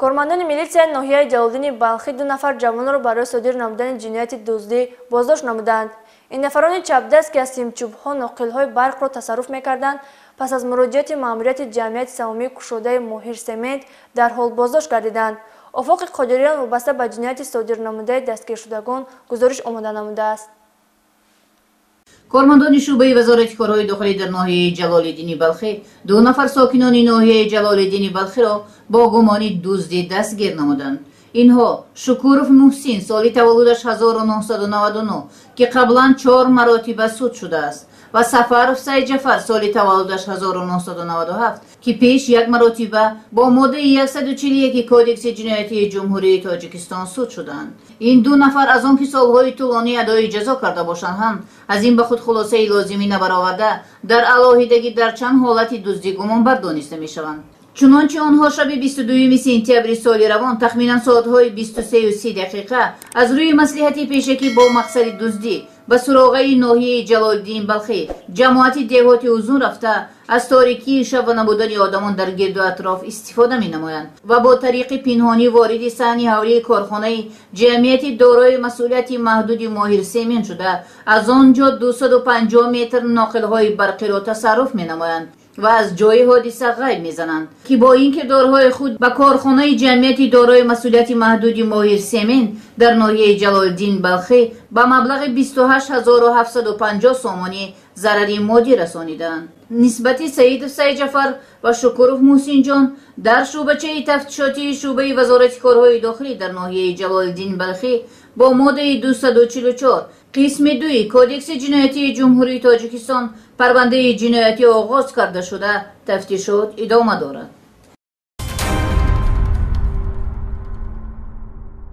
Кормандони милитсияи ноҳияи Ҷалолиддини Балхӣ 2 нафар ҷавонро барои содир намудани ҷинояти дуздӣ боздошт намуданд. Ин нафарони чапдаст, ки аз симчӯбҳо ноқилҳои барқро тасарруф мекарданд, пас аз муроҷиати маъмурияти ҷамъияти саҳомии кушодаи Моҳир Семент дарҳол боздошт гардиданд. Офоқи Қодириён вобаста ба ҷинояти содирнамудаи дастгиршудагон гузориш омода намудааст. Кормандони шӯъбаи Вазорати корҳои дохилӣ дар ноҳияи Ҷалолиддини Балхӣ 2 нафар сокинони ноҳияи Ҷалолиддини Балхиро бо гумони дуздӣ дастгир намуданд. Инҳо Шукуров Муҳсин, соли таваллудаш 1999, ки қаблан 4 маротиба суд шудааст, ва Сафаров Сайҷафар, соли таваллудаш 1997, ки пеш 1 маротиба бо моддаи 141 Кодекси ҷиноятии Ҷумҳурии Тоҷикистон суд шуданд. Ин 2 нафар аз он ки солҳои тӯлонӣ адои ҷазо карда бошанд ҳам, аз ин ба худ хулосаи лозимӣ набароварда, дар алоҳидагӣ дар чанд ҳолати дуздӣ гумонбар дониста мешаванд. Чунончи онҳо шаби 22 сентябри соли равон тахминан соатҳои 23:30 аз рӯи маслиҳати пешакӣ бо мақсади дуздӣ ба суроғаи ноҳияи Ҷалолиддин Балхӣ ҷамоати деҳоти Узун рафта, аз торикии шаб ва набудани одамон дар гирду атроф истифода менамоянд ва бо тариқи пинҳонӣ вориди саҳни ҳавлии корхонаи ҷамъияти дорои масъулияти маҳдуди Моҳир Семент шуда, аз он ҷо 250 метр ноқилҳои барқиро тасарруф менамоянд ва аз ҷои ҳодиса ғайб мезананд, ки бо ин кирдорҳои худ ба корхонаи ҷамъияти дорои масъулияти маҳдуди Моҳир Семент дар ноҳияи Ҷалолиддин Балхӣ ба маблағи 28750 сомонӣ зарари моддӣ расониданд. Нисбати Саидов Сайҷафар ва Шукуров Муҳсинҷон дар шӯъбачаи тафтишотии шӯъбаи Вазорати корҳои дохилӣ дар ноҳияи Ҷалолиддин Балхӣ бо моддаи 244 қисми 2 Кодекси ҷиноятии Ҷумҳурии Тоҷикистон парвандаи ҷиноятӣ оғоз карда шуда, тафтишот идома дорад.